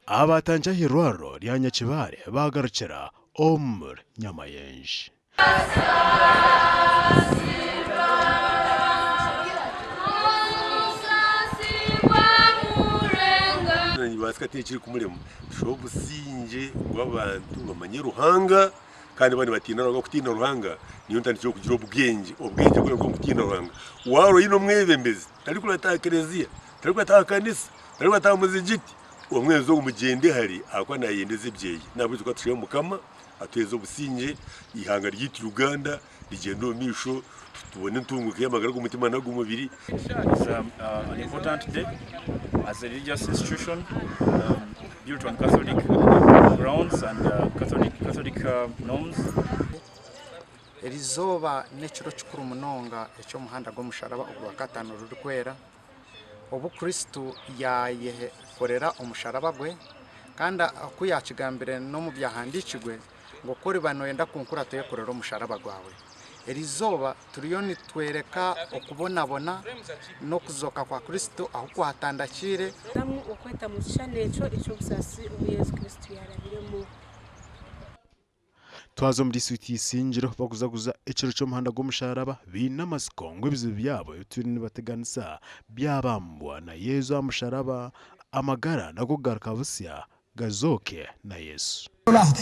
Abaatandikire ah'eirwariro rya Nyakibale baagarukira omuri Nyamayenje. Nibaasika tihaine ekirikumurema. Tushabe obusingye ngu abantu bamanye Ruhanga kandi baaba nibatiina Ruhanga. Okutiina Ruhanga niyo ntandikiro y'okugira obwengye. Obwengye bwona nibwo kutiina Ruhanga. Waaba oine omwebembezi tarikurata aha kereziya, tarikurata aha kanisa, tarikurata aha muzigiti, omwebembezi ogwo mugyende hare ahakuba naayendeza ebyeye. N'ahabw'ekyo ka tushabe Mukama atuheereze obusingye, eihanga ryaitu Uganda rigyende omu maisho, tubone entunguka y'amagara g'omutima n'ag'omubiri. It's an important day as a religious institution built on Catholic grounds and Catholic, Catholic norms. Eri izooba n'ekiro kikuru munonga eky'omuhanda gw'omusharaba ogwakataano orurikwera, obu Kristo yaayekorera omusharaba gwe, kandi ku yaakigambire n'omu byahandiikirwe ngu ku oriba nooyenda kunkurata oyekorere omusharaba gwawe. Eri izooba turiyo nitworeka okubonabona n'okuzooka kwa Kristo ahu kwatandakiire. Damu okweta omu kishushani ekyo eky'obusaasi obu Yesu Kristo yaarabiremu. Twaza omu disiturikiti ya Isingiro bakuzaguza ekiro ky'omuhanda gw'omusharaba baine amatsiko ngu ebizibu byabo ebitwire nibateganisa byabambwa na Yesu aha musharaba, amagara nago kugaruka busya gazooke na Yesu.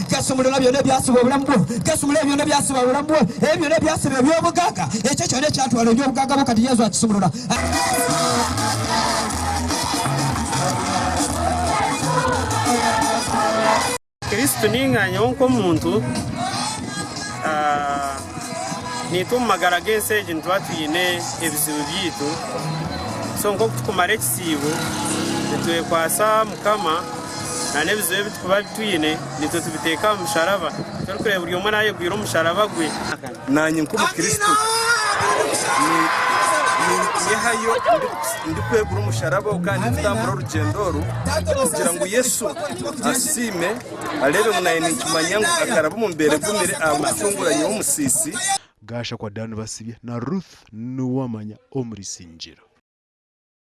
Gasumurura byona ebyasiba obulamu bwo, Gasumurura byona ebyasiba obulamu bwo, Ebyo byona ebyasiba eby'obugaaga, Ekyo kyona ekyatwara eby'obugaaga bwo, Kati Yesu akisumurura. Kristo ninga nyowe nk'omuntu, naitwe omu magara g'ensi egi nituba twine ebizibu byaitu, so nk'oku tukumara ekisiibo nitwekwasa Mukama n'ebizibu ebi tukuba twine naitwe tubiteeka aha musharaba, turikureeba buri omwe nayegwire omusharaba gwe. Naanye nk'Omukristo ninyehayo ndikwegura omusharaba ogu kandi ndikutambura orugyendo oru kugira ngu Yesu asiime areebe ngu naanye ninkimanya ngu akaraba omu mbeera egumire aha kucungura nyowe omusiisi. Gashakwa Dan Basibye na Ruth Nuwamanya omuri Isingiro.